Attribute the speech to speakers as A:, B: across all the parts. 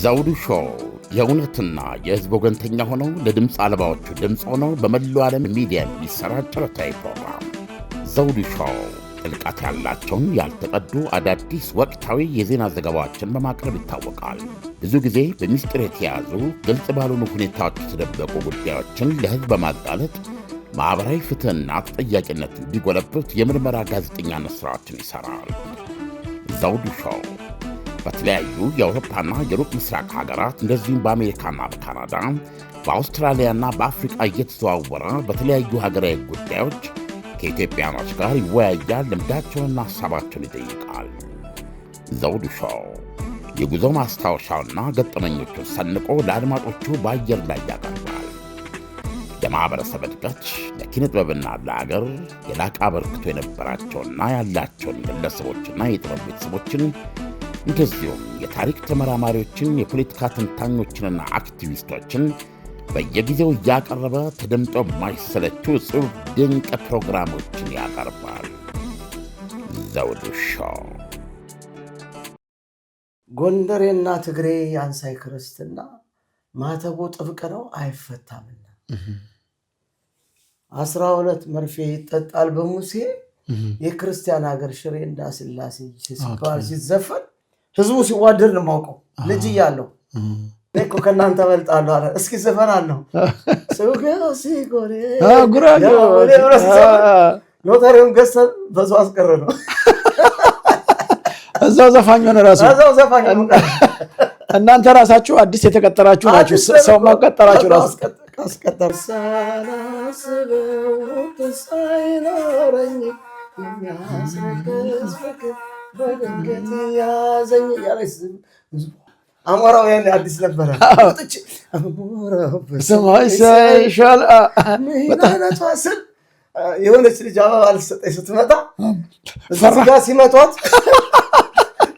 A: ዘውዱ ሾው የእውነትና የሕዝብ ወገንተኛ ሆነው ለድምፅ አልባዎቹ ድምፅ ሆነው በመላው ዓለም ሚዲያ የሚሰራጭ ዕለታዊ ፕሮግራም ዘውዱ ሾው ጥልቀት ያላቸውን ያልተቀዱ አዳዲስ ወቅታዊ የዜና ዘገባዎችን በማቅረብ ይታወቃል። ብዙ ጊዜ በሚስጥር የተያዙ ግልጽ ባልሆኑ ሁኔታዎች የተደበቁ ጉዳዮችን ለሕዝብ በማጋለጥ ማኅበራዊ ፍትሕና ተጠያቂነት እንዲጎለብት የምርመራ ጋዜጠኛነት ሥራዎችን ይሠራል። ዘውዱ ሾው በተለያዩ የአውሮፓና የሩቅ ምስራቅ ሀገራት እንደዚሁም በአሜሪካና በካናዳ በአውስትራሊያና በአፍሪቃ እየተዘዋወረ በተለያዩ ሀገራዊ ጉዳዮች ከኢትዮጵያኖች ጋር ይወያያል፣ ልምዳቸውንና ሐሳባቸውን ይጠይቃል። ዘውዱ ሾው የጉዞ ማስታወሻውና ገጠመኞቹን ሰንቆ ለአድማጮቹ በአየር ላይ ያቀርባል። ለማኅበረሰብ እድገት፣ ለኪነ ጥበብና ለአገር የላቀ አበርክቶ የነበራቸውና ያላቸውን ግለሰቦችና የጥበብ ቤተሰቦችን እንደዚሁም የታሪክ ተመራማሪዎችን፣ የፖለቲካ ተንታኞችንና አክቲቪስቶችን በየጊዜው እያቀረበ ተደምጦ የማይሰለቹ ጽሑፍ ድንቅ ፕሮግራሞችን ያቀርባል። ዘውዱ ሾው።
B: ጎንደሬና ትግሬ አንሳይ ክርስትና ማተቡ ጥብቅ ነው አይፈታምና 12 መርፌ ይጠጣል በሙሴ የክርስቲያን ሀገር ሽሬ እንዳስላሴ ሲባል ሲዘፈን ህዝቡ ሲዋደድ ነው የማውቀው። ልጅ እያለሁ እኔ እኮ ከእናንተ እበልጣለሁ አለ። እስኪ ዘፈን አለሁ ሎተሪውን ገዝተን በዛው አስቀረ ነው።
C: እዛው ዘፋኝ ሆነ ራሱ።
B: እዛው ዘፋኝ ሆነ።
C: እናንተ ራሳችሁ አዲስ የተቀጠራችሁ ናችሁ። ሰው ማቀጠራችሁ ራሱ
B: አስቀጠር ሳላስበው ሳይኖረኝ የሚያስረክስ ፍቅር በድንገት ያዘኝ እያለች አሞራው ያኔ አዲስ ነበረ።
C: ሰማይ ሳይሻል
B: ምናነቷ ስል የሆነች ልጅ አበባ ልትሰጠኝ ስትመጣ እዚህ ጋ ሲመቷት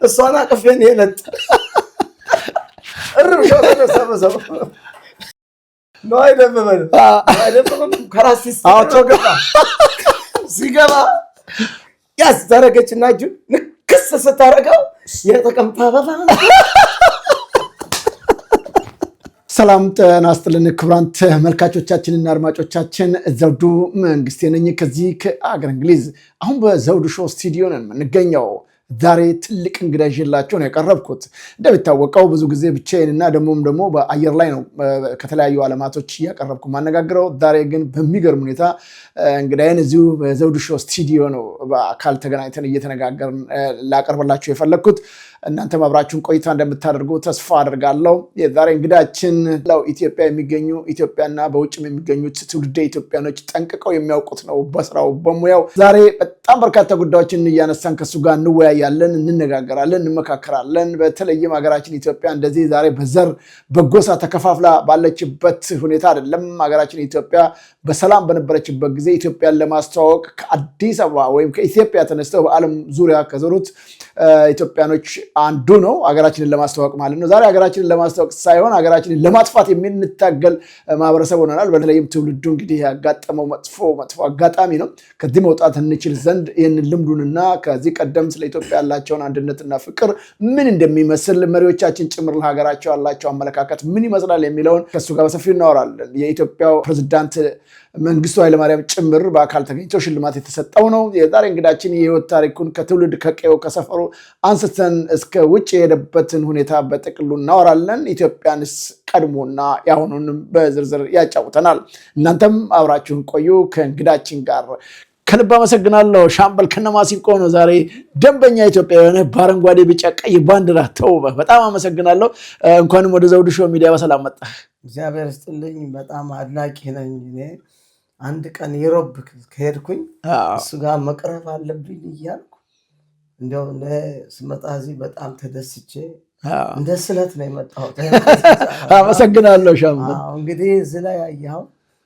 B: እሷን አቅፌን የለጥ እርብሻው ተነሳ በሰው ነው አይደበበን አይደበበም። ከራስ ገባ ሲገባ ያዝ ታረገችና እጁን ንክስ ስታረገው የተቀምታ አበባ።
C: ሰላም ጤና ይስጥልን ክቡራን ተመልካቾቻችንና አድማጮቻችን፣ ዘውዱ መንግስቴ ነኝ ከዚህ ከአገር እንግሊዝ። አሁን በዘውዱ ሾው ስቱዲዮ ነን የምንገኘው። ዛሬ ትልቅ እንግዳ ይዤላችሁ ነው የቀረብኩት። እንደሚታወቀው ብዙ ጊዜ ብቻዬንና ደግሞም ደግሞ በአየር ላይ ነው ከተለያዩ ዓለማቶች እያቀረብኩ ማነጋግረው። ዛሬ ግን በሚገርም ሁኔታ እንግዳዬን እዚሁ በዘውዱ ሾው ስቱዲዮ ነው በአካል ተገናኝተን እየተነጋገርን ላቀርብላችሁ የፈለግኩት። እናንተም አብራችሁን ቆይታ እንደምታደርጉ ተስፋ አድርጋለሁ። የዛሬ እንግዳችን ለው ኢትዮጵያ የሚገኙ ኢትዮጵያና በውጭም የሚገኙት ትውልደ ኢትዮጵያኖች ጠንቅቀው የሚያውቁት ነው በስራው በሙያው። ዛሬ በጣም በርካታ ጉዳዮችን እያነሳን ከሱ ጋር እንወያያለን፣ እንነጋገራለን፣ እንመካከራለን። በተለይም ሀገራችን ኢትዮጵያ እንደዚህ ዛሬ በዘር በጎሳ ተከፋፍላ ባለችበት ሁኔታ አይደለም። ሀገራችን ኢትዮጵያ በሰላም በነበረችበት ጊዜ ኢትዮጵያን ለማስተዋወቅ ከአዲስ አበባ ወይም ከኢትዮጵያ ተነስተው በዓለም ዙሪያ ከዞሩት ኢትዮጵያኖች አንዱ ነው። ሀገራችንን ለማስተዋወቅ ማለት ነው። ዛሬ ሀገራችንን ለማስተዋወቅ ሳይሆን ሀገራችንን ለማጥፋት የምንታገል ማህበረሰብ ሆነናል። በተለይም ትውልዱ እንግዲህ ያጋጠመው መጥፎ መጥፎ አጋጣሚ ነው። ከዚህ መውጣት እንችል ዘንድ ይህንን ልምዱንና ከዚህ ቀደም ስለ ኢትዮጵያ ያላቸውን አንድነትና ፍቅር ምን እንደሚመስል መሪዎቻችን ጭምር ለሀገራቸው ያላቸው አመለካከት ምን ይመስላል የሚለውን ከእሱ ጋር በሰፊው እናወራለን። የኢትዮጵያው ፕሬዚዳንት መንግስቱ ኃይለማርያም ጭምር በአካል ተገኝተው ሽልማት የተሰጠው ነው። የዛሬ እንግዳችን የህይወት ታሪኩን ከትውልድ ከቀዬው ከሰፈሩ አንስተን እስከ ውጭ የሄደበትን ሁኔታ በጥቅሉ እናወራለን። ኢትዮጵያንስ ቀድሞና የአሁኑንም በዝርዝር ያጫውተናል። እናንተም አብራችሁን ቆዩ ከእንግዳችን ጋር። ከልብ አመሰግናለሁ። ሻምበል ከነማሲንቆ ነው ዛሬ ደንበኛ ኢትዮጵያ የሆነ በአረንጓዴ ቢጫ ቀይ ባንዲራ ተውበህ በጣም አመሰግናለሁ። እንኳንም ወደ ዘውዱ ሾው ሚዲያ በሰላም መጣህ።
B: እግዚአብሔር ይስጥልኝ። በጣም አድናቂ ነኝ እኔ። አንድ ቀን Europe ከሄድኩኝ እሱ ጋር መቅረብ አለብኝ እያልኩ እንዲያው ስመጣ እዚህ በጣም ተደስቼ እንደ ስለት ነው የመጣሁት።
C: አመሰግናለሁ ሻምበል።
B: እንግዲህ እዚህ ላይ ያየኸው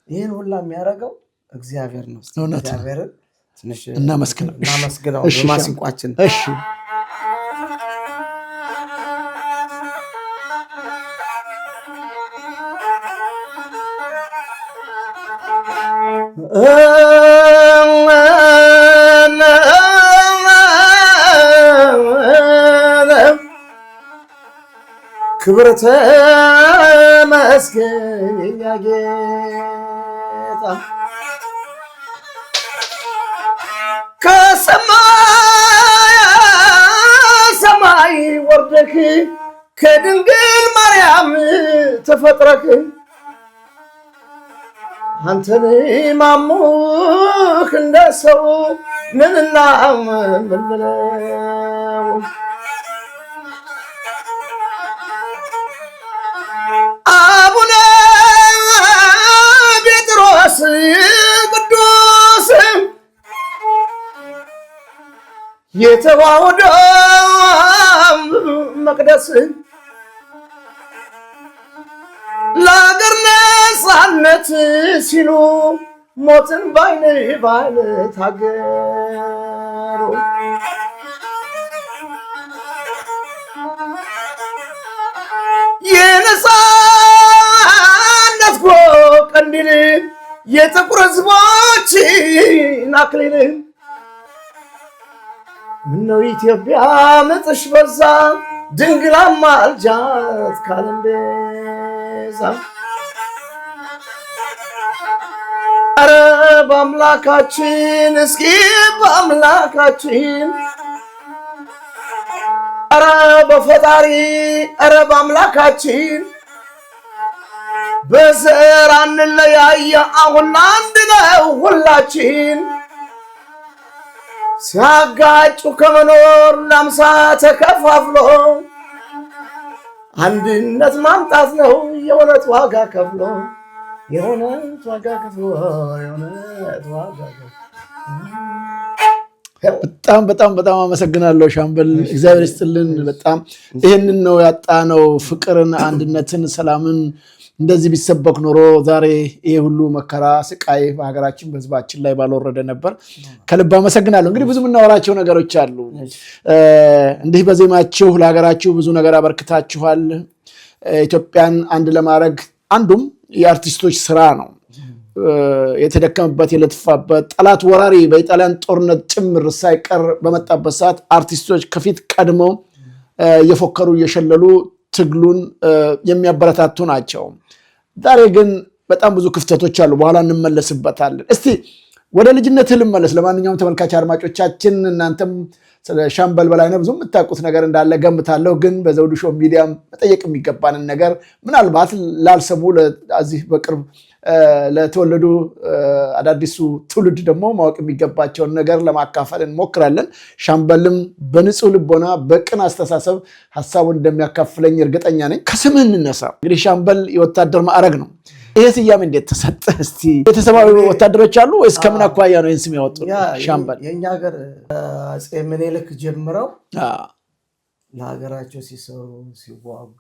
B: ይህን ሁላ የሚያደርገው እግዚአብሔር ነው። እግዚአብሔርን ትንሽ
C: እናመስግነው
B: በማሲንቋችን።
C: እሺ።
B: ክብር ተመስገን የኛ ጌታ። ከሰማይ ሰማይ ወርደህ ከድንግል ማርያም ተፈጥረህ አንተን ማሙህ እንደ ሰው ምንና ምን ብለው አቡነ ጴጥሮስ ቅዱስ የተዋሕዶ መቅደስ ለአገር ነፃነት ሲሉ ሞትን ባይን ባይን ታገሩ። የነፃነት ጎህ ቀንዲል የጥቁር ሕዝቦች አክሊል ምነው ኢትዮጵያ ምጥሽ በዛ ድንግል አማልጃት ካለም ቤዛ። ኧረ በአምላካችን እስኪ በአምላካችን ኧረ በፈጣሪ ኧረ በአምላካችን በዘር አንለያየ አሁን አንድ ነው ሁላችን። ሲያጋጩ ከመኖር ለአምሳ ተከፋፍሎ አንድነት ማምጣት ነው የእውነት ዋጋ ከፍሎ የእውነት ዋጋ ከፍሎ የእውነት ዋጋ ከፍሎ።
C: በጣም በጣም በጣም አመሰግናለሁ ሻምበል፣ እግዚአብሔር ይስጥልን። በጣም ይህንን ነው ያጣነው፣ ፍቅርን፣ አንድነትን፣ ሰላምን እንደዚህ ቢሰበክ ኖሮ ዛሬ ይሄ ሁሉ መከራ ስቃይ በሀገራችን በሕዝባችን ላይ ባልወረደ ነበር። ከልብ አመሰግናለሁ። እንግዲህ ብዙ የምናወራቸው ነገሮች አሉ። እንዲህ በዜማችሁ ለሀገራችሁ ብዙ ነገር አበርክታችኋል። ኢትዮጵያን አንድ ለማድረግ አንዱም የአርቲስቶች ስራ ነው። የተደከመበት የለፋበት ጠላት ወራሪ በኢጣሊያን ጦርነት ጭምር ሳይቀር በመጣበት ሰዓት አርቲስቶች ከፊት ቀድመው እየፎከሩ እየሸለሉ ትግሉን የሚያበረታቱ ናቸው። ዛሬ ግን በጣም ብዙ ክፍተቶች አሉ። በኋላ እንመለስበታለን። እስቲ ወደ ልጅነትህ ልመለስ። ለማንኛውም ተመልካች አድማጮቻችን እናንተም ስለ ሻምበል በላይነህ ብዙ የምታውቁት ነገር እንዳለ ገምታለሁ። ግን በዘውዱ ሾው ሚዲያም መጠየቅ የሚገባንን ነገር ምናልባት ላልሰሙ እዚህ በቅርብ ለተወለዱ አዳዲሱ ትውልድ ደግሞ ማወቅ የሚገባቸውን ነገር ለማካፈል እንሞክራለን። ሻምበልም በንጹህ ልቦና በቅን አስተሳሰብ ሀሳቡን እንደሚያካፍለኝ እርግጠኛ ነኝ። ከስምህ እንነሳ። እንግዲህ ሻምበል የወታደር ማዕረግ ነው። ይሄ ስያሜ እንዴት ተሰጠ? እስቲ ቤተሰባዊ ወታደሮች አሉ ወይስ ከምን አኳያ ነው ይህን ስም ያወጡ? ሻምበል
B: የእኛ ሀገር አፄ ምኒልክ ጀምረው ለሀገራቸው ሲሰሩ ሲዋጉ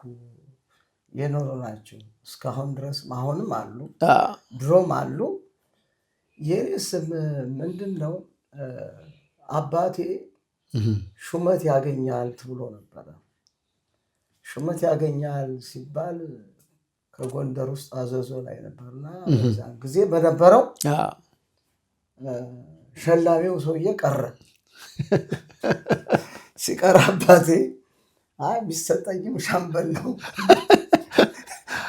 B: የኖሩ ናቸው። እስካሁን ድረስ አሁንም አሉ፣ ድሮም አሉ። የኔ ስም ምንድን ነው? አባቴ ሹመት ያገኛል ተብሎ ነበረ። ሹመት ያገኛል ሲባል ከጎንደር ውስጥ አዘዞ ላይ ነበርና በዛን ጊዜ በነበረው ሸላሚው ሰውዬ ቀረ። ሲቀር አባቴ አይ ቢሰጠኝም ሻምበል ነው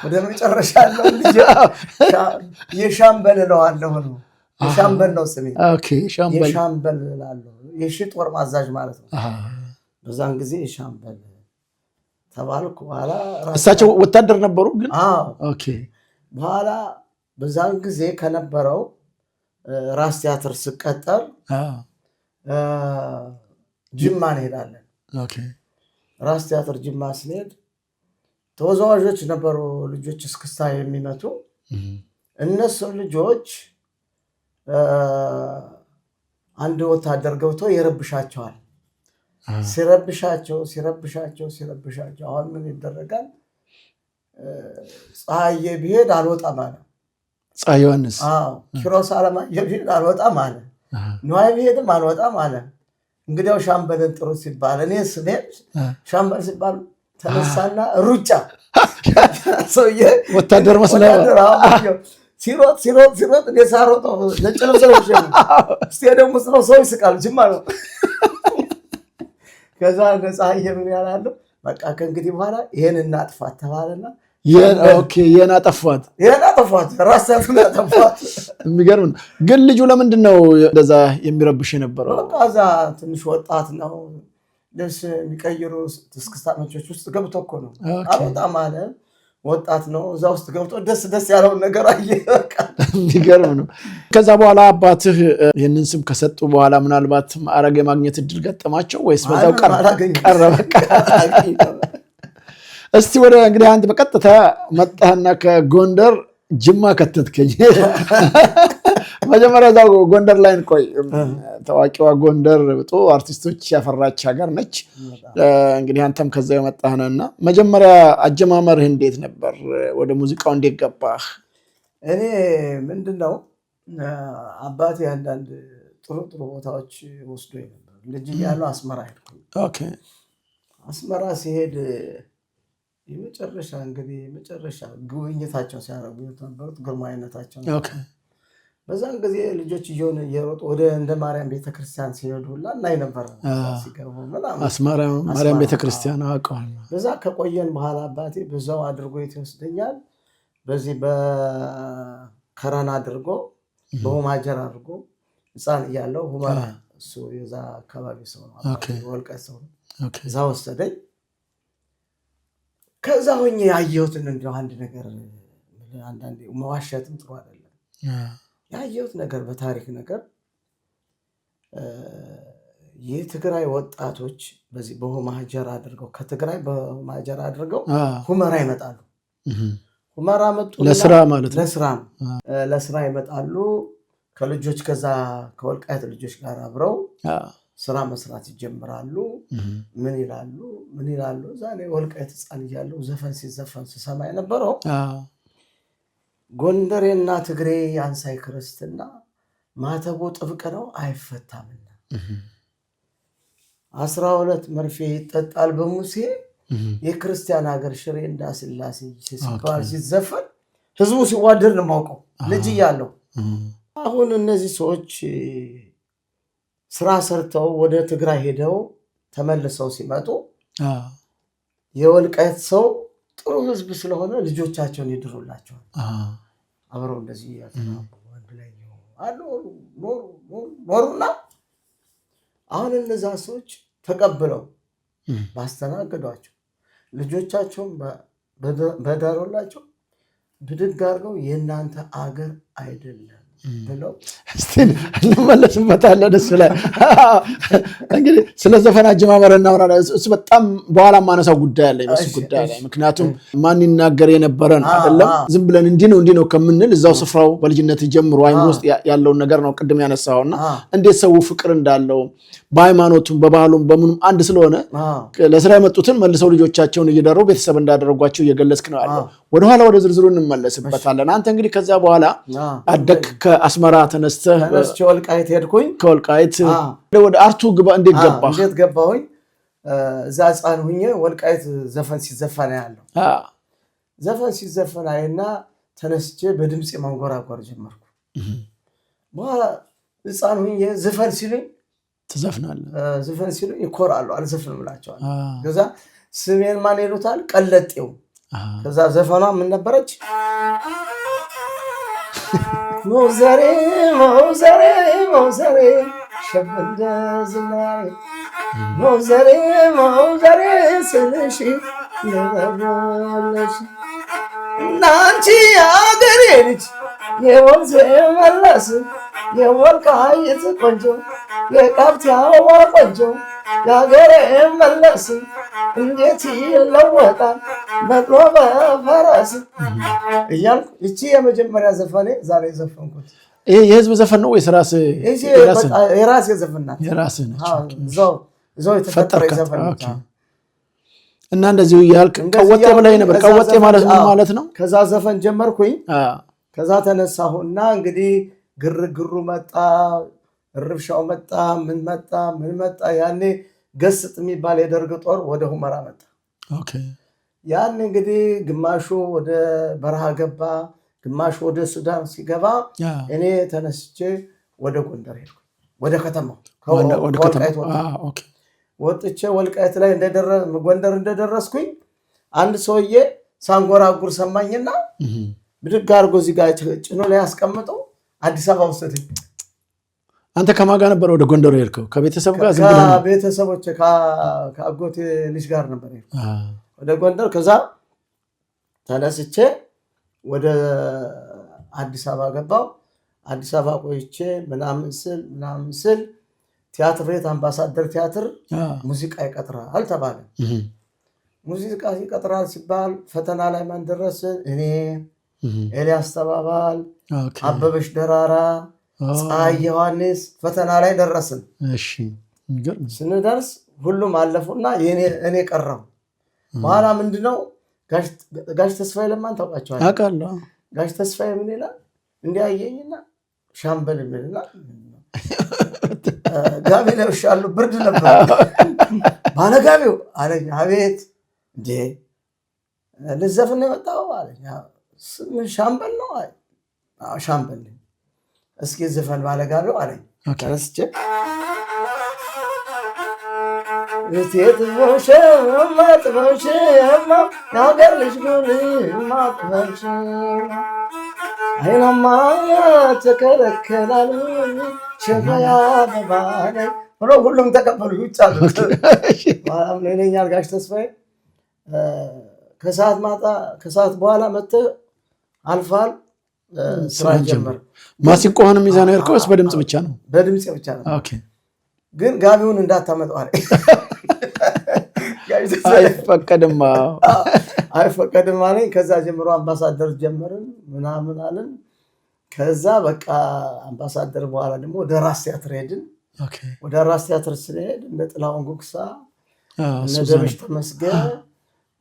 B: ወደ መጨረሻ ያለው ልጅ የሻምበል እለዋለሁ ነው። የሻምበል ነው ስሜ፣ የሻምበል እላለሁ። የሺ ጦር ማዛዥ ማለት ነው። በዛን ጊዜ የሻምበል ተባልኩ። በኋላ
C: እሳቸው ወታደር ነበሩ ግን?
B: በኋላ በዛን ጊዜ ከነበረው ራስ ቲያትር ስቀጠር ጅማ እንሄዳለን። ራስ ቲያትር ጅማ ስንሄድ ተወዛዋዦች ነበሩ፣ ልጆች እስክስታ የሚመቱ። እነሱ ልጆች አንድ ወታደር ገብቶ ይረብሻቸዋል። ሲረብሻቸው ሲረብሻቸው ሲረብሻቸው አሁን ምን ይደረጋል? ፀሐዬ ብሄድ አልወጣም አለ።
C: ፀሐይ ዮሐንስ።
B: ኪሮስ አለማየሁ ብሄድ አልወጣም አለ። ንዋይ ብሄድም አልወጣም አለ። እንግዲያው ሻምበልን ጥሩ ሲባል እኔ ስሜ ሻምበል ሲባል ተነሳና ሩጫ ሰውዬ
C: ወታደር መስሎ
B: ሲሮጥ ሲሮጥ ሲሮጥ እኔ ሳሮጠው ነጭ ልብስ ለብሼ ነው። ስቴዲየም ውስጥ ነው፣ ሰው ይስቃል። ጅማ ነው። ከዛ ፀሐዬ ምን ያላለው በቃ ከእንግዲህ በኋላ ይሄን እናጥፋት ተባለና
C: ይህን አጠፏት፣
B: ይህን አጠፏት፣ ራሳቱን አጠፏት።
C: የሚገርም ነው። ግን ልጁ ለምንድን ነው እንደዛ የሚረብሽ የነበረው?
B: በቃ እዛ ትንሽ ወጣት ነው፣ ልብስ የሚቀይሩ እስክስታ መቾች ውስጥ ገብቶ እኮ ነው አልወጣም አለ። ወጣት ነው፣ እዛ ውስጥ ገብቶ ደስ ደስ ያለውን ነገር አየ።
C: የሚገርም ነው። ከዛ በኋላ አባትህ ይህንን ስም ከሰጡ በኋላ ምናልባት ማዕረግ የማግኘት እድል ገጠማቸው ወይስ በዛው ቀረ? በቃ እስቲ ወደ እንግዲህ አንተ በቀጥታ መጣህና ከጎንደር ጅማ ከተትከኝ። መጀመሪያ እዛው ጎንደር ላይ እንቆይ። ታዋቂዋ ጎንደር ጥሩ አርቲስቶች ያፈራች ሀገር ነች። እንግዲህ አንተም ከዛ የመጣህ ነህና መጀመሪያ አጀማመርህ እንዴት ነበር? ወደ ሙዚቃው እንዴት ገባህ?
B: እኔ ምንድን ነው አባቴ አንዳንድ ጥሩ ጥሩ ቦታዎች ወስዶ ነበር። ልጅ እያለሁ አስመራ ሄድኩኝ። አስመራ ሲሄድ የመጨረሻ እንግዲህ የመጨረሻ ጉብኝታቸው ሲያደርጉ የነበሩት ግርማዊነታቸው በዛን ጊዜ ልጆች እየሆነ እየሮጡ ወደ እንደ ማርያም ቤተክርስቲያን ሲሄዱ ሁላ እናይ ነበር። ሲገቡ
C: አስመራ ማርያም ቤተክርስቲያን አውቀዋለሁ።
B: በዛ ከቆየን በኋላ አባቴ በዛው አድርጎ የት ይወስደኛል። በዚህ በከረን አድርጎ በሁማጀር አድርጎ ሕፃን እያለሁ ሁመራ፣ እሱ የዛ አካባቢ ሰው ነው፣ ወልቃይት ሰው ነው። እዛ ወሰደኝ። ከዛ ሆኜ ያየሁትን እንደው አንድ ነገር፣ አንዳንዴ መዋሸትም ጥሩ አይደለም። ያየሁት ነገር በታሪክ ነገር የትግራይ ወጣቶች በዚህ በሁማጀር አድርገው ከትግራይ በሁማጀር አድርገው ሁመራ ይመጣሉ። ሁመራ መጡ
C: ለስራ ማለት ነው።
B: ለስራ ለስራ ይመጣሉ። ከልጆች ከዛ ከወልቃይት ልጆች ጋር አብረው ስራ መስራት ይጀምራሉ። ምን ይላሉ ምን ይላሉ። እዛ ላይ ወልቃይት ሕፃን እያለሁ ዘፈን ሲዘፈን ስሰማ የነበረው ጎንደሬና ትግሬ አንሳይ ክርስትና ማተቡ ጥብቅ ነው አይፈታምና 12 መርፌ ይጠጣል በሙሴ የክርስቲያን ሀገር ሽሬ እንዳስላሴ ሲባል ሲዘፈን ህዝቡ ሲዋደድ ነው የማውቀው ልጅ እያለሁ። አሁን እነዚህ ሰዎች ስራ ሰርተው ወደ ትግራይ ሄደው ተመልሰው ሲመጡ የወልቃይት ሰው ጥሩ ህዝብ ስለሆነ ልጆቻቸውን ይድሩላቸዋል። አብረው እንደዚህ አንድ ላይ አሉ ኖሩና አሁን እነዛ ሰዎች ተቀብለው ባስተናግዷቸው ልጆቻቸውን በዳሩላቸው ብድግ አድርገው የእናንተ አገር አይደለም ብለው
C: እስቲ እንመለስበታለን። እሱ ላይ እንግዲህ ስለ ዘፈን አጀማመር እናወራለን። እሱ በጣም በኋላ የማነሳው ጉዳይ አለኝ በሱ ጉዳይ ላይ፣ ምክንያቱም ማን ይናገር የነበረ ነው አይደለም። ዝም ብለን እንዲህ ነው እንዲህ ነው ከምንል እዛው ስፍራው በልጅነት ጀምሮ አይምሮ ውስጥ ያለውን ነገር ነው ቅድም ያነሳው እና እንዴት ሰው ፍቅር እንዳለው በሃይማኖቱም በባህሉም በምኑም አንድ ስለሆነ ለስራ የመጡትን መልሰው ልጆቻቸውን እየደረቡ ቤተሰብ እንዳደረጓቸው እየገለጽክ ነው ያለው። ወደኋላ ወደ ዝርዝሩ እንመለስበታለን። አንተ እንግዲህ ከዚያ በኋላ አደክ፣ ከአስመራ ተነስተህ
B: ተነስቼ ወልቃይት ሄድኩኝ።
C: ከወልቃይት ወደ art ኡ ግባ እንዴት ገባህ?
B: እንዴት ገባሁኝ? እዛ ሕፃን ሁኜ ወልቃይት ዘፈን ሲዘፈን ያለው ዘፈን ሲዘፈን አይና ተነስቼ በድምፅ ማንጎራጎር ጀመርኩ። በኋላ ሕፃን ሁኜ ዝፈን ሲሉኝ
C: ትዘፍናለህ?
B: ዝፈን ሲሉኝ ይኮራሉ። አልዘፍንም እላቸዋለሁ። ከዛ ስሜን ማን ይሉታል? ቀለጤው። ከዛ ዘፈኗ ምን ነበረች? መውዘሬ መውዘሬ መውዘሬ ሸበንደ ዝናሬ መውዘሬ መውዘሬ ስልሽ ለበለሽ እናንቺ የአገሬ ልጅ የወንዝ መለስ የወልቃይት ቆንጆ የቃፍቲያዋ ቆንጆ የአገሬ መለስ እንዴት ይለወጣል በቅሎ በፈረስ እያልኩ ይቺ የመጀመሪያ ዘፈኔ ዛሬ ዘፈንኩት።
C: ይሄ የህዝብ ዘፈን ነው ወይስ ራስህ?
B: የራሴ ዘፈን ናት።
C: የራስህ ነች።
B: እዛው የተፈጠረ ዘፈን ናት።
C: እና እንደዚሁ እያልክ ቀወጤ ብለህ ነበር። ቀወጤ ማለት ምን ማለት ነው?
B: ከዛ ዘፈን ጀመርኩኝ። ከዛ ተነሳሁና እንግዲህ ግርግሩ መጣ፣ ርብሻው መጣ፣ ምን መጣ ምን መጣ። ያኔ ገስጥ የሚባል የደርግ ጦር ወደ ሁመራ መጣ። ያን እንግዲህ ግማሹ ወደ በረሃ ገባ፣ ግማሹ ወደ ሱዳን ሲገባ እኔ ተነስቼ ወደ ጎንደር ሄድኩ፣ ወደ ከተማው ከወልቃይት ወጣሁ። ወጥቼ ወልቃይት ላይ ጎንደር እንደደረስኩኝ አንድ ሰውዬ ሳንጎራጉር ሰማኝና ብድግ አድርጎ እዚህ ጋር ጭኖ ላይ አስቀምጦ አዲስ አበባ ወሰደኝ።
C: አንተ ከማን ጋር ነበር ወደ ጎንደር የሄድከው? ከቤተሰብ ጋር? ዝም ብለህ ነው?
B: ከቤተሰቦቼ፣ ከአጎቴ ልጅ ጋር ነበር የሄድኩት ወደ ጎንደር። ከዛ ተነስቼ ወደ አዲስ አበባ ገባው። አዲስ አበባ ቆይቼ ምናምን ስል ቲያትር ቤት አምባሳደር ቲያትር ሙዚቃ ይቀጥራል ተባለ። ሙዚቃ ይቀጥራል ሲባል ፈተና ላይ ማን ደረስን? እኔ፣ ኤልያስ ተባባል፣ አበበች ደራራ፣ ፀሐይ ዮሐንስ ፈተና ላይ ደረስን።
C: የሚገርም።
B: ስንደርስ ሁሉም አለፉና እኔ ቀረሁ። በኋላ ምንድነው ጋሽ ተስፋዬ ለማን ታውቃቸዋለህ?
C: አውቃለሁ።
B: ጋሽ ተስፋዬ ምን ይላል? እንዲያየኝና ሻምበል የሚልና ጋቢ ለብሻለሁ፣ ብርድ ነበር። ባለጋቢው አለኝ። አቤት። እንዴ ልዘፍን ነው የመጣው አለኝ። ስምህ ሻምበል ነው? አዎ ሻምበል ነኝ። እስኪ ዝፈን ባለጋቢው አለኝ። ተነስቼ እቴ ጥበብሽማ ጥበብሽማ የሀገር ልጅ ጉልማ ጥበብሽማ አይናማ ተከለከላል ሸበያ በባላይ ብሎ ሁሉም ተቀበሉ። ውጭ አሉት። በኋላም ይለኛል ጋሽ ተስፋዬ ከሰዓት ማታ ከሰዓት በኋላ መጥተህ አልፋል ስራ ጀመር።
C: ማሲንቆህንም ይዘህ ነው የሄድከው ወይስ በድምፅ ብቻ ነው?
B: በድምፅ ብቻ ነው። ግን ጋቢውን እንዳታመጣው አለኝ። ጋሽ ተስፋዬ
C: አይፈቀድም።
B: አይፈቀድም አለኝ። ከዛ ጀምሮ አምባሳደር ጀመርን ምናምን አለን። ከዛ በቃ አምባሳደር በኋላ ደግሞ ወደ ራስ ቲያትር ሄድን። ወደ ራስ ቲያትር ስንሄድ እነ ጥላሁን ጉግሳ፣ እነ ደብሽ ተመስገን፣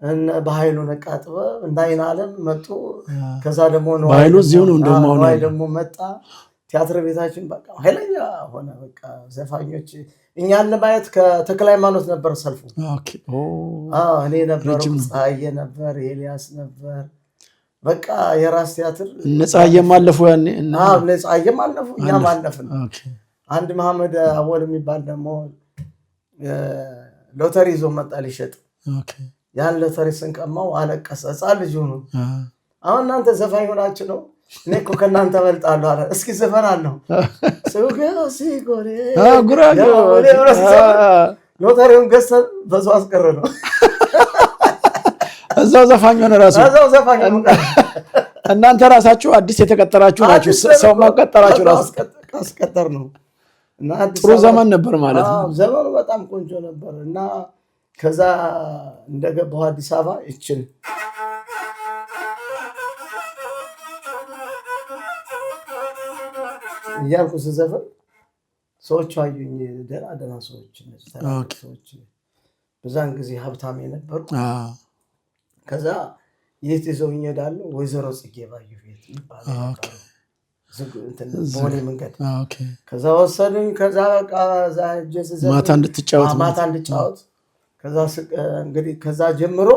B: እነ በኃይሉ ነቃ ጥበብ፣ እነ አይን አለም መጡ። ከዛ ደግሞ
C: በኃይሉ እዚሁ ነው እንደውም አሁን
B: ነዋይ
C: ያለው።
B: ደግሞ መጣ። ቲያትር ቤታችን በቃ ኃይለኛ ሆነ። በቃ ዘፋኞች እኛን ለማየት ከተክለ ሃይማኖት ነበር ሰልፉ። አዎ፣ እኔ ነበርኩ፣
C: ረጅም ነው።
B: ፀሐዬ ነበር፣ ኤልያስ ነበር። በቃ የራስ ቲያትር
C: እነ ፀሐዬም አለፉ ያኔ።
B: አዎ፣ እነ ፀሐዬም አለፉ፣ እኛም አለፍን። አንድ መሐመድ አወል የሚባል ደግሞ ሎተሪ ይዞ መጣ ሊሸጥ። ያን ሎተሪ ስንቀማው አለቀሰ። ሕፃን ልጅ ሆኖ አሁን እናንተ ዘፋኝ ሆናችሁ ነው፣ እኔ እኮ ከእናንተ እበልጣለሁ አለ። እስኪ ዘፈን አለው
C: ጉራጌ
B: ሎተሪውን ገዝተን በዛው አስቀረ ነው።
C: እዛው ዘፋኝ ሆነ ራሱ።
B: እዛው ዘፋኝ ሆነ።
C: እናንተ ራሳችሁ አዲስ የተቀጠራችሁ ናችሁ። ሰው ማቀጠራችሁ ራሱ
B: አስቀጠር ነው። እና አዲስ
C: ጥሩ ዘመን ነበር ማለት ነው።
B: አዎ፣ ዘመኑ በጣም ቆንጆ ነበር። እና ከዛ እንደገባሁ አዲስ አበባ ይችን እያልኩ ስዘፍን ሰዎቹ አዩኝ። ደህና ደህና ሰዎች፣ እነዚህ ታላላቅ ሰዎች፣ በዛን ጊዜ ሀብታም የነበሩ። ከዛ የት ይዘውኝ ይሄዳሉ? ወይዘሮ ጽጌ ባዩ ቤት የሚባሉ ነበሩ። ቦሌ መንገድ። ከዛ ወሰዱኝ። ከዛ በቃ እዛ ሄጄ ስዘፍን
C: ማታ እንድትጫወት
B: ማታ እንድጫወት። ከዛ እንግዲህ ከዛ ጀምሮ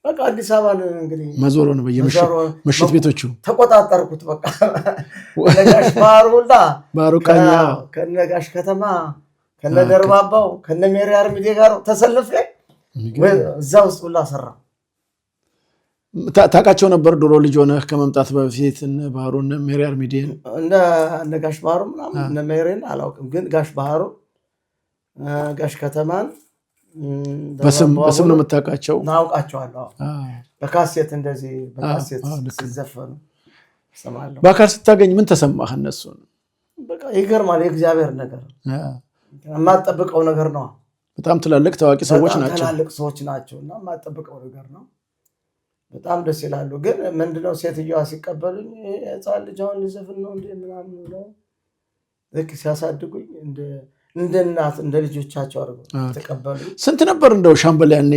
B: በቃ አዲስ አበባን እንግዲህ
C: መዞር ነው በየምሽት ቤቶቹ።
B: ተቆጣጠርኩት። በቃ ከነጋሽ ባህሩ ሁላ
C: ባህሩ ቃኛ
B: ከነጋሽ ከተማ፣ ከነ ደርባባው፣ ከነ ሜሪ አርምዴ ጋር ተሰልፌ እዛ ውስጥ ሁላ ሰራ።
C: ታውቃቸው ነበር ድሮ ልጅ ሆነህ ከመምጣት በፊት እነ ባህሩ፣ እነ ሜሪ አርሚዴን?
B: እነ ጋሽ ባህሩ ምናምን እነ ሜሪን አላውቅም፣ ግን ጋሽ ባህሩ፣ ጋሽ ከተማን
C: በስም ነው የምታውቃቸው?
B: አውቃቸዋለሁ። በካሴት እንደዚህ በካሴት ሲዘፈኑ እሰማለሁ።
C: በአካል ስታገኝ ምን ተሰማህ እነሱን?
B: በቃ ይገርማል። የእግዚአብሔር ነገር፣ የማትጠብቀው ነገር ነው።
C: በጣም ትላልቅ ታዋቂ ሰዎች ናቸው።
B: ትላልቅ ሰዎች ናቸው እና የማትጠብቀው ነገር ነው። በጣም ደስ ይላሉ። ግን ምንድነው ሴትዮዋ ሲቀበሉኝ ሕፃን ልጅ አሁን ሊዘፍን ነው እንደ ምናምን ብለው ልክ ሲያሳድጉኝ እንደ እናት እንደ ልጆቻቸው አድርገው ተቀበሉ።
C: ስንት ነበር እንደው ሻምበል ያኔ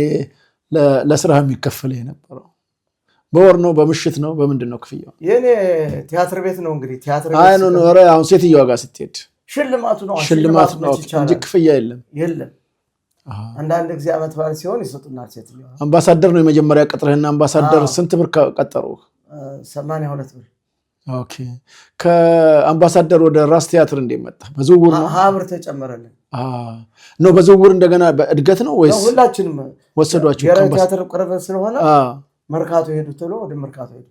C: ለስራ የሚከፈል የነበረው? በወር ነው፣ በምሽት ነው፣ በምንድን ነው ክፍያው?
B: የኔ ቲያትር ቤት ነው እንግዲህ ቲያትር
C: አይ no፣ ኧረ አሁን ሴትዮዋ ጋር ስትሄድ
B: ሽልማቱ ነው።
C: ሽልማት ነው እንጂ ክፍያ የለም።
B: የለም። አንዳንድ ጊዜ ዓመት በዓል ሲሆን ይሰጡናል ሴትዮዋ።
C: አምባሳደር ነው የመጀመሪያ ቅጥርህና አምባሳደር ስንት ብር ቀጠሩ?
B: 82 ብር።
C: Okay። ከአምባሳደር ወደ ራስ ቲያትር እንዴት መጣ? በዝውውር ነው?
B: 20 ብር ተጨመረልን።
C: ነው በዝውውር እንደገና በእድገት ነው ወይስ
B: ሁላችንም
C: ወሰዷችሁ?
B: ብሔራዊ ቲያትር ቅርብ ስለሆነ መርካቶ ሄዱ ተብሎ ወደ መርካቶ ሄዱ።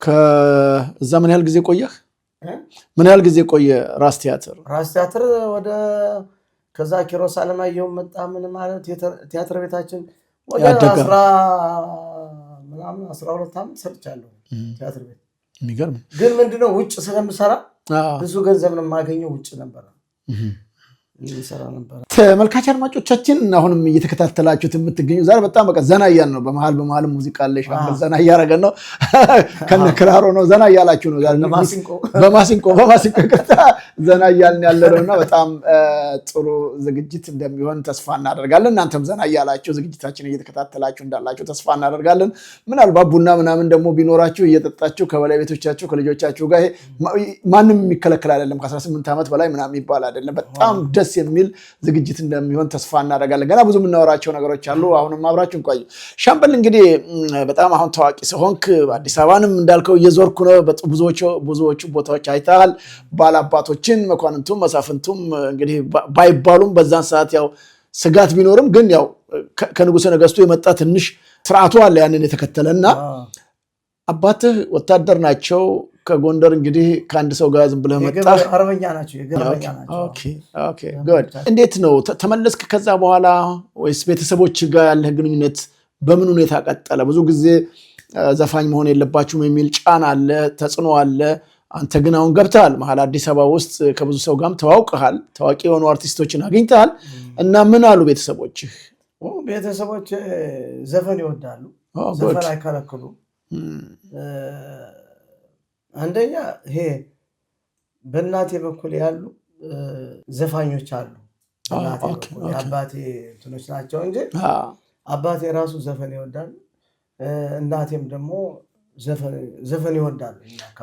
C: ከዛ ምን ያህል ጊዜ ቆየህ? ምን ያህል ጊዜ ቆየ ራስ ቲያትር?
B: ራስ ቲያትር ወደ ከዛ ኪሮስ አለማየሁ መጣ። ምን ማለት ቲያትር ቤታችን ወደ 10 ምናምን 12 ዓመት ሰርቻለሁ ቲያትር ቤት።
C: የሚገርም።
B: ግን ምንድነው ውጭ ስለምሰራ ብዙ ገንዘብ ነው የማገኘው። ውጭ ነበረ ሰራ ነበረ።
C: ተመልካች አድማጮቻችን፣ አሁንም እየተከታተላችሁት የምትገኙ ዛሬ በጣም በቃ ዘና እያልን ነው። በመሀል በመሀል ሙዚቃ አለ፣ ሻምበል ዘና እያደረገን ነው። ከነ ክራሮ ነው ዘና እያላችሁ ነው። በማሲንቆ በማሲንቆ ይቅርታ፣ ዘና እያልን ያለ ነው እና በጣም ጥሩ ዝግጅት እንደሚሆን ተስፋ እናደርጋለን። እናንተም ዘና እያላችሁ ዝግጅታችን እየተከታተላችሁ እንዳላችሁ ተስፋ እናደርጋለን። ምናልባት ቡና ምናምን ደግሞ ቢኖራችሁ እየጠጣችሁ ከባለቤቶቻችሁ ከልጆቻችሁ ጋር ማንም የሚከለክል አይደለም። ከ18 ዓመት በላይ ምናምን የሚባል አይደለም። በጣም ደስ የሚል ዝግጅት እንደሚሆን ተስፋ እናደርጋለን። ገና ብዙ የምናወራቸው ነገሮች አሉ። አሁንም አብራችሁን ቆዩ። ሻምበል እንግዲህ በጣም አሁን ታዋቂ ስለሆንክ አዲስ አበባንም እንዳልከው እየዞርኩ ነው። ብዙዎቹ ቦታዎች አይተሃል። ባላባቶችን፣ መኳንንቱም መሳፍንቱም እንግዲህ ባይባሉም በዛን ሰዓት ያው ስጋት ቢኖርም ግን ያው ከንጉሠ ነገሥቱ የመጣ ትንሽ ስርዓቱ አለ ያንን የተከተለ እና አባትህ ወታደር ናቸው። ከጎንደር እንግዲህ ከአንድ ሰው ጋር ዝም ብለህ መጣህ።
B: አርበኛ ናቸው። የገበረኛ ናቸው።
C: እንዴት ነው ተመለስክ ከዛ በኋላ ወይስ ቤተሰቦች ጋር ያለህ ግንኙነት በምን ሁኔታ ቀጠለ? ብዙ ጊዜ ዘፋኝ መሆን የለባችሁም የሚል ጫና አለ፣ ተጽዕኖ አለ። አንተ ግን አሁን ገብተሃል መሀል አዲስ አበባ ውስጥ፣ ከብዙ ሰው ጋርም ተዋውቀሃል፣ ታዋቂ የሆኑ አርቲስቶችን አግኝተሃል እና ምን አሉ ቤተሰቦችህ?
B: ቤተሰቦች ዘፈን ይወዳሉ፣ ዘፈን አይከለክሉም። አንደኛ ይሄ በእናቴ በኩል ያሉ ዘፋኞች አሉ። የአባቴ እንትኖች ናቸው እንጂ አባቴ ራሱ ዘፈን ይወዳል። እናቴም ደግሞ ዘፈን ይወዳሉ።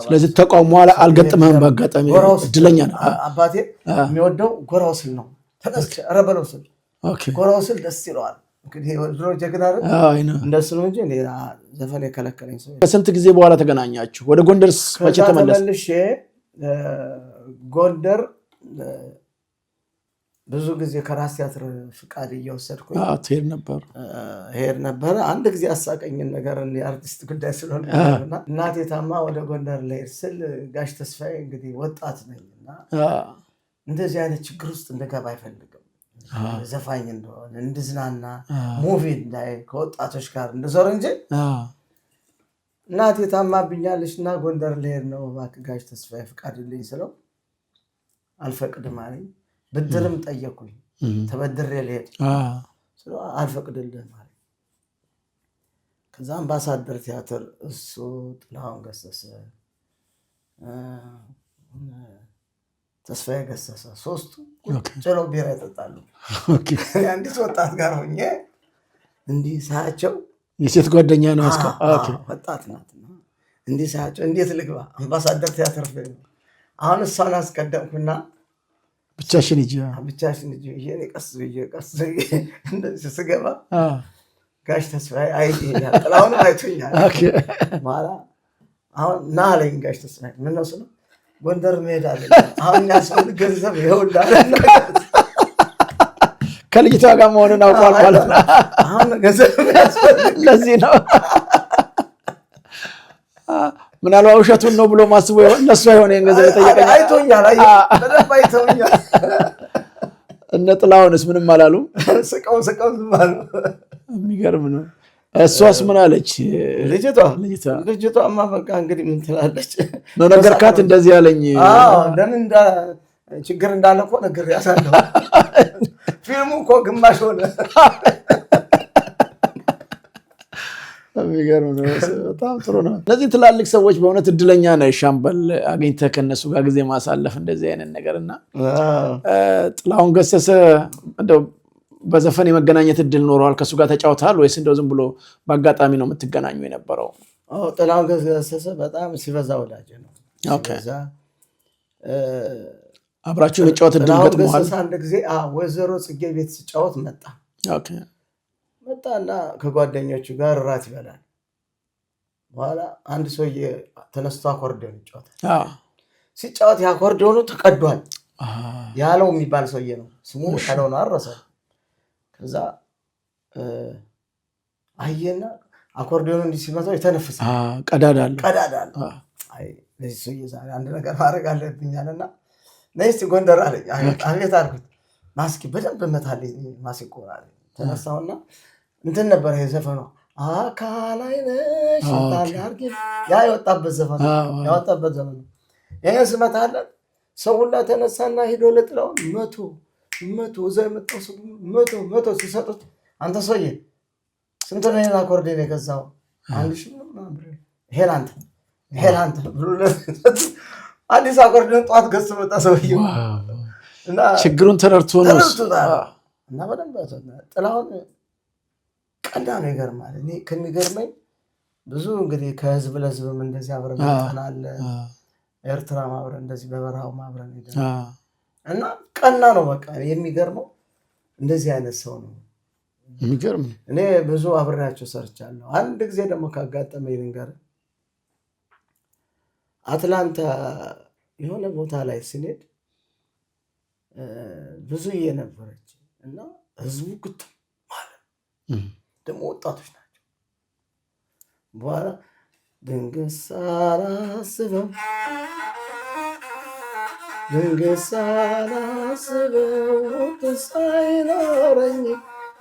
C: ስለዚህ ተቃውሞ አልገጠመህም? በአጋጣሚ እድለኛ ነው።
B: አባቴ የሚወደው ጎራው ስል ነው። ተነስ ኧረ በለው ስል ጎራው ስል ደስ ይለዋል። እንግዲህ ድሮ ጀግና እንደሱ ነው እንጂ ዘፈን የከለከለኝ ሰው።
C: ከስንት ጊዜ በኋላ ተገናኛችሁ? ወደ ጎንደርስ መቼ ተመለስ?
B: ተመልሼ ጎንደር ብዙ ጊዜ ከራስ ቲያትር ፍቃድ እየወሰድኩኝ
C: ትሄድ ነበር
B: ሄድ ነበረ። አንድ ጊዜ አሳቀኝን ነገር የአርቲስት ጉዳይ ስለሆነ እናቴ ታማ ወደ ጎንደር ልሄድ ስል ጋሽ ተስፋዬ እንግዲህ ወጣት ነኝ እና እንደዚህ አይነት ችግር ውስጥ እንድገባ አይፈልግም። ዘፋኝ እንደሆነ እንድዝናና movie እንዳይ ከወጣቶች ጋር እንድዞር እንጂ እናቴ ታማብኛለች እና ጎንደር ልሄድ ነው እባክህ ጋሽ ተስፋዬ ፍቃድልኝ ስለው አልፈቅድም አለኝ። ብድርም ጠየኩኝ፣ ተበድሬ ልሄድ ስለው አልፈቅድልህም አለኝ። ከዛ አምባሳደር ቲያትር እሱ፣ ጥላሁን ገሰሰ፣ ተስፋዬ ገሰሰ ሶስቱ ቁጭ ብለው ቢራ ይጠጣሉ። አንዲት ወጣት ጋር ሆኜ እንዲህ ሳያቸው
C: የሴት ጓደኛ ነው።
B: ወጣት ናት። እንዲህ ሳያቸው እንዴት ልግባ አምባሳደር ቲያትር አሁን እሷን አስቀደምኩና
C: ብቻሽን ሂጂ
B: ብቻሽን ሂጂ ብዬ ቀስ ብዬ ቀስ ብዬ እንደዚህ ስገባ ጋሽ ተስፋዬ አይቶኛል፣ ጥላሁንም አይቶኛል። በኋላ አሁን ና አለኝ ጋሽ ተስፋዬ። ምነው ስለው ጎንደር መሄድ አለኝ አሁን የሚያስፈልግ ገንዘብ ይኸውልህ አለ።
C: ከልጅቷ ጋር መሆኑን አውቋል ማለት ነው።
B: አሁን ገንዘብ የሚያስፈልግ
C: ለዚህ ነው። ምናልባት ውሸቱን ነው ብሎ ማስቦ ለእሷ የሆነ ገንዘብ የጠየቀኝ
B: አይቶኛል፣ በደንብ አይቶኛል።
C: እነ ጥላሁንስ ምንም አላሉም?
B: ስቀው ስቀው ዝም አሉ።
C: የሚገርም ነው። እሷስ ምን አለች?
B: ልጅቷ ልጅቷማ በቃ እንግዲህ ምን ትላለች?
C: ነው ነገርካት? እንደዚህ ያለኝ
B: ለምን ችግር እንዳለ እኮ ነግሬያታለሁ። ፊልሙ እኮ ግማሽ ሆነ።
C: የሚገርም ነው። በጣም ጥሩ ነው። እነዚህ ትላልቅ ሰዎች በእውነት እድለኛ ነህ ሻምበል፣ አግኝተህ ከእነሱ ጋር ጊዜ ማሳለፍ እንደዚህ አይነት ነገር እና ጥላሁን ገሰሰ እንደው በዘፈን የመገናኘት እድል ኖረዋል? ከእሱ ጋር ተጫውተሃል ወይስ እንደው ዝም ብሎ በአጋጣሚ ነው የምትገናኙ የነበረው?
B: ጥላሁን ገሰሰ በጣም ሲበዛ ወዳጅ ነው።
C: አብራችሁ የመጫወት እድል ገጥሞሃል?
B: ገሰሰ አንድ ጊዜ ወይዘሮ ጽጌ ቤት ስጫወት መጣ መጣና ከጓደኞቹ ጋር እራት ይበላል። በኋላ አንድ ሰውዬ ተነስቶ አኮርዲዮን ይጫወታል። ሲጫወት የአኮርዲዮኑ ተቀዷል ያለው የሚባል ሰውዬ ነው ስሙ፣ ያለው ነው አረሰው። ከዛ አየና አኮርዲዮኑ እንዲህ ሲመታው የተነፍሳል፣
C: ቀዳዳ አለ
B: ቀዳዳ አለ። አይ ለዚህ ሰውዬ ዛሬ አንድ ነገር ማድረግ አለብኝ አለና ነይ እስኪ ጎንደር አለኝ። አቤት አልኩት። ማስኪ በደንብ እመታለኝ ማሲንቆ አለኝ። ተነሳሁና እንትን ነበር የዘፈኗ አካላይ ነሽ ታላርጊ ያ የወጣበት ዘፈን ያወጣበት ዘፈን ነው። ይሄን ስመታለት ሰው ሁላ ተነሳና ሄዶ ለጥላሁን 100 100 እዛ የመጣው ሰው 100 100 ሲሰጡት አንተ ሰውዬ ስንት ነው ይሄን አኮርዲዮን የገዛው? 1000 ምናምን ብር። ይሄ ለአንተ ይሄ ለአንተ ብሎ አዲስ አኮርዲዮን ጠዋት ገዝቶ መጣ ሰውዬው። እና
C: ችግሩን ተረድቶ ነው
B: ተረድቶታል። እና በደንብ ጥላሁን ቀና ነው። ይገርማል። እኔ ከሚገርመኝ ብዙ እንግዲህ ከህዝብ ለህዝብም እንደዚህ አብረን መጠናለን። ኤርትራም አብረን እንደዚህ በበረሃው አብረን ሄደን እና ቀና ነው። በቃ የሚገርመው እንደዚህ አይነት ሰው ነው።
C: የሚገርም
B: እኔ ብዙ አብሬያቸው ሰርቻለሁ። አንድ ጊዜ ደግሞ ካጋጠመኝ ልንገርህ፣ አትላንታ የሆነ ቦታ ላይ ስንሄድ ብዙዬ ነበረች እና ህዝቡ ግጥም አለ። ደግሞ ወጣቶች ናቸው። በኋላ ድንገት ሳላስበው ድንገት ሳላስበው ሳይኖረኝ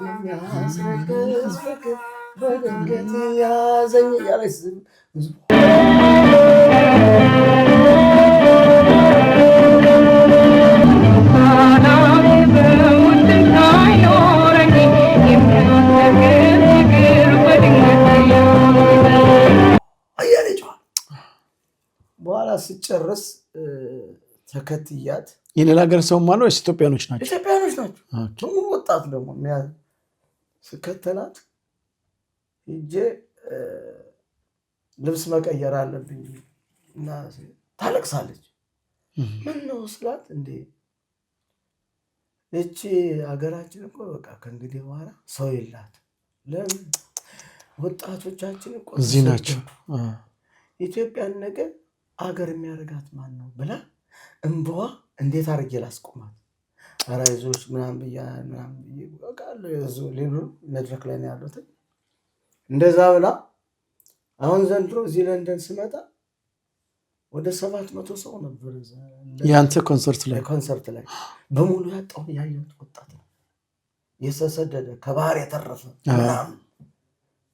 B: የሚያስረክስ ፍቅር በድንገት ያዘኝ እያለች ህዝቡ እያለ ይጮሃል። በኋላ ስጨርስ ተከትያት
C: የሌላ ሀገር ሰውም አለ ወይስ ኢትዮጵያኖች ናቸው?
B: ኢትዮጵያኖች ናቸው። በሙሉ ወጣት ደግሞ ስከተላት ሂጄ ልብስ መቀየር አለብኝ እና ታለቅሳለች። ምን ነው ስላት፣ እንዴ እቺ ሀገራችን እኮ በቃ ከእንግዲህ በኋላ ሰው የላት። ለምን ወጣቶቻችን እኮ
C: እዚህ ናቸው።
B: ኢትዮጵያን ነገ አገር የሚያደርጋት ማን ነው ብላ እንባዋ እንዴት አድርጌ ላስቆማት? ኧረ አይዞሽ ምናምን ብያ ምናምን ብዬ በቃ ሌሉ መድረክ ላይ ነው ያሉት። እንደዛ ብላ አሁን ዘንድሮ እዚህ ለንደን ስመጣ ወደ 700 ሰው ነበር እዛ
C: የአንተ ኮንሰርት ላይ
B: ኮንሰርት ላይ በሙሉ ያጣውን ያየሁት ወጣት ነው የተሰደደ ከባህር የተረፈ ምናምን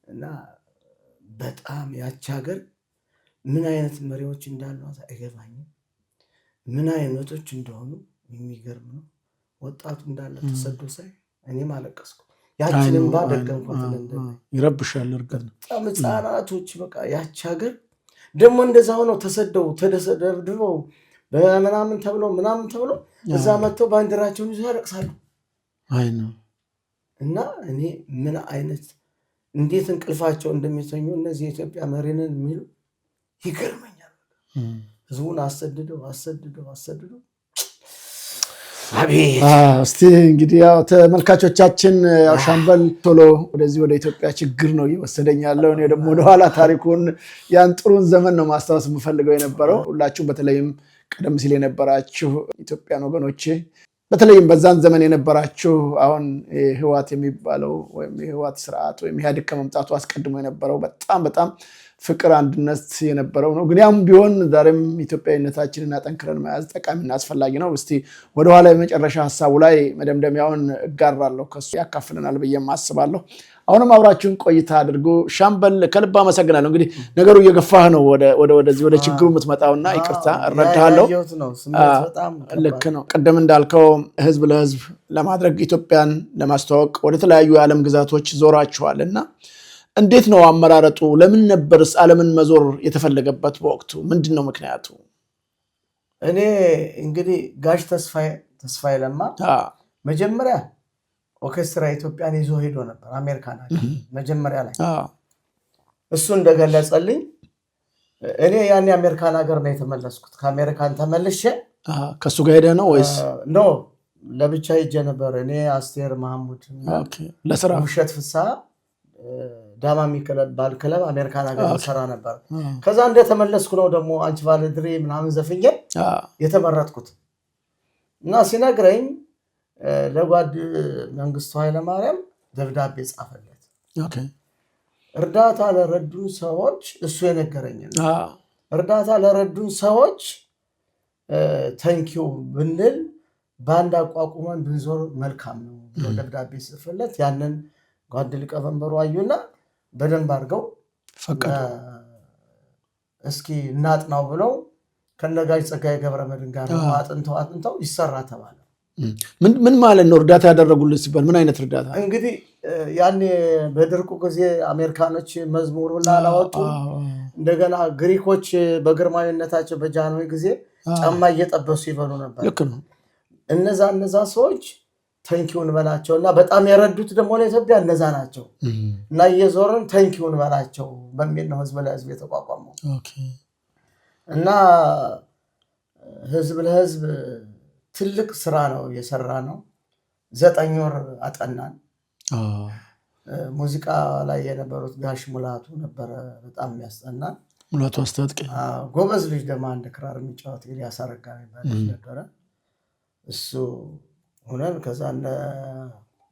B: እና በጣም ያቺ ሀገር ምን አይነት መሪዎች እንዳሏት አይገባኝም። ምን አይነቶች እንደሆኑ የሚገርም ነው። ወጣቱ እንዳለ ተሰዶ ሳይ እኔም አለቀስኩ። ያችን እንባ ደገምኳት። ለንደን
C: ይረብሻል። እርግጥ ነው።
B: በጣም ህፃናቶች በቃ ያቺ ሀገር ደግሞ እንደዛ ሆነው ተሰደው ተደብድበው በምናምን ተብለው ምናምን ተብለው እዛ መጥተው ባንዲራቸውን ይዘው ያለቅሳሉ።
C: አይ ነው።
B: እና እኔ ምን አይነት እንዴት እንቅልፋቸው እንደሚተኙ እነዚህ የኢትዮጵያ መሪንን የሚሉ ይገርመኛል። ህዝቡን አሰድደው አሰድደው አሰድደው አቤት።
C: እስቲ እንግዲህ ያው ተመልካቾቻችን ያው ሻምበል ቶሎ ወደዚህ ወደ ኢትዮጵያ ችግር ነው እየወሰደኝ ያለው። እኔ ደግሞ ወደኋላ ታሪኩን ያን ጥሩን ዘመን ነው ማስታወስ የምፈልገው የነበረው። ሁላችሁም በተለይም ቀደም ሲል የነበራችሁ ኢትዮጵያን ወገኖቼ፣ በተለይም በዛን ዘመን የነበራችሁ አሁን ህወሓት የሚባለው ወይም የህወሓት ስርዓት ወይም ኢህአዴግ ከመምጣቱ አስቀድሞ የነበረው በጣም በጣም ፍቅር፣ አንድነት የነበረው ነው። ግን ያም ቢሆን ዛሬም ኢትዮጵያዊነታችንን አጠንክረን መያዝ ጠቃሚና አስፈላጊ ነው። እስቲ ወደኋላ የመጨረሻ ሀሳቡ ላይ መደምደሚያውን እጋራለሁ፣ ከሱ ያካፍለናል ብዬም አስባለሁ። አሁንም አብራችሁን ቆይታ አድርጉ። ሻምበል ከልብ አመሰግናለሁ። እንግዲህ ነገሩ እየገፋህ ነው ወደዚህ ወደ ችግሩ የምትመጣውና ይቅርታ እረዳሃለሁ። ልክ ነው። ቅድም እንዳልከው ህዝብ ለህዝብ ለማድረግ ኢትዮጵያን ለማስተዋወቅ ወደ ተለያዩ የዓለም ግዛቶች ዞራችኋል እና እንዴት ነው አመራረጡ? ለምን ነበርስ ዓለምን መዞር የተፈለገበት በወቅቱ? ምንድን ነው ምክንያቱ?
B: እኔ እንግዲህ ጋሽ ተስፋዬ ለማ መጀመሪያ ኦርኬስትራ ኢትዮጵያን ይዞ ሄዶ ነበር አሜሪካን መጀመሪያ ላይ እሱ እንደገለጸልኝ እኔ ያኔ አሜሪካን ሀገር ነው የተመለስኩት። ከአሜሪካን ተመልሼ
C: ከእሱ ጋር ሄደህ ነው ወይስ?
B: No ለብቻ ሄጄ ነበር። እኔ አስቴር መሐሙድ፣
C: ለስራ
B: ውብሸት ፍስሐ፣ ዳማ የሚባል ክለብ አሜሪካን ሀገር ሰራ ነበር። ከዛ እንደተመለስኩ ነው ደግሞ አንቺ ባለድሬ ምናምን ዘፍኜ የተመረጥኩት። እና ሲነግረኝ ለጓድ መንግስቱ ኃይለማርያም ደብዳቤ ጻፈለት። እርዳታ ለረዱን ሰዎች፣ እሱ የነገረኝ፣ እርዳታ ለረዱን ሰዎች thank you ብንል ባንድ አቋቁመን ብንዞር መልካም ነው ብሎ ደብዳቤ ጽፍለት ያንን ጓድ ሊቀመንበሩ አዩና በደንብ አድርገው እስኪ እናጥናው ብለው ከነጋሽ ጸጋዬ ገብረመድህን ጋር አጥንተው አጥንተው ይሰራ ተባለ።
C: ምን ማለት ነው? እርዳታ ያደረጉልን ሲባል ምን አይነት እርዳታ?
B: እንግዲህ ያኔ በድርቁ ጊዜ አሜሪካኖች መዝሙር ሁላ አላወጡ። እንደገና ግሪኮች በግርማዊነታቸው በጃንሆይ ጊዜ ጫማ እየጠበሱ ይበሉ ነበር።
C: ልክ ነው።
B: እነዛ እነዛ ሰዎች thank you እንበላቸው እና በጣም የረዱት ደግሞ ለኢትዮጵያ እነዛ ናቸው እና እየዞርን thank you እንበላቸው በሚል ነው ህዝብ ለህዝብ የተቋቋመው። እና ህዝብ ለህዝብ ትልቅ ስራ ነው የሰራ ነው። 9 ወር አጠናን። ሙዚቃ ላይ የነበሩት ጋሽ ሙላቱ ነበረ በጣም የሚያስጠናን።
C: ሙላቱ አስታጥቄ።
B: ጎበዝ ልጅ ደግሞ አንድ ክራር የሚጫወት ኤልያስ አረጋ የሚባል ልጅ ነበረ። እሱ ሆነን ከዛ